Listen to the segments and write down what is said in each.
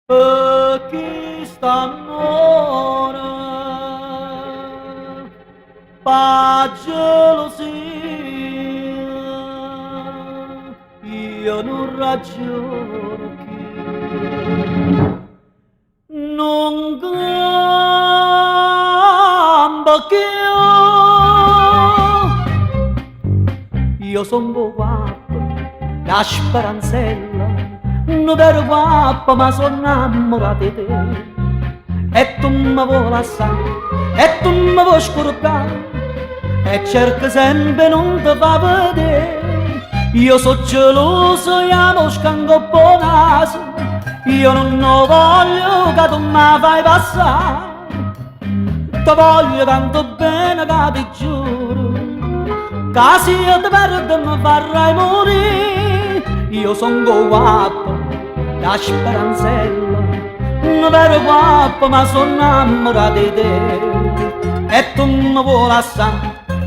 Pe chist'ammore, p' 'a gelusia, io nun ragiono cchiù. Nun campo cchiù. Io songo 'o guappo d' 'a speranzella, nu vero guappo ma so' 'nnammurato 'e te. E tu me vuò lassà, e tu me vuò scurdà, e cerco sempe 'e nun te fa vedè. Io so' geluso e 'a mosca 'ncopp' 'o naso, io nun 'o voglio ca tu m' 'a fai passà. Te voglio tanto bene ca ti giuro ca si io te perdo me farrai murì. Io songo 'o guappo d' 'a speranzella, nu vero guappo ma so' 'nnammurato 'e te. E tu me vuò lassà,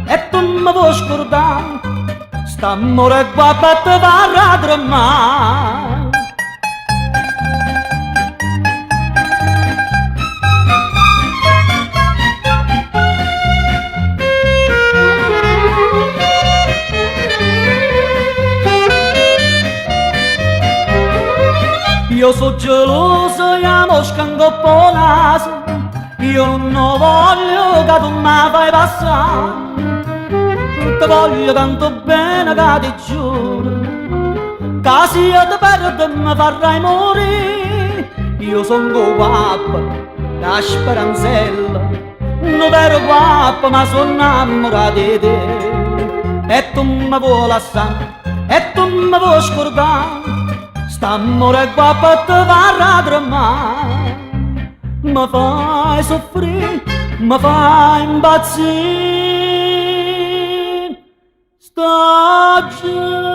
e tu me vuò scurdà, st'ammore guappo te farrà tremmà. Io so' geluso e 'a mosca 'ncopp' 'o naso, io nun 'o voglio ca tu m' 'a fai passà. Te voglio tanto bene ca ti giuro ca si io te perdo me farrai murì. Io songo 'o guappo d' 'a speranzella, nu vero guappo ma so' 'nnammurato 'e te. E tu me vuò lassà, e tu me vuò scurdà, st'ammore guappo te farrà tremmà. Me fai soffrì, me fai impazzì. Sta gelusia.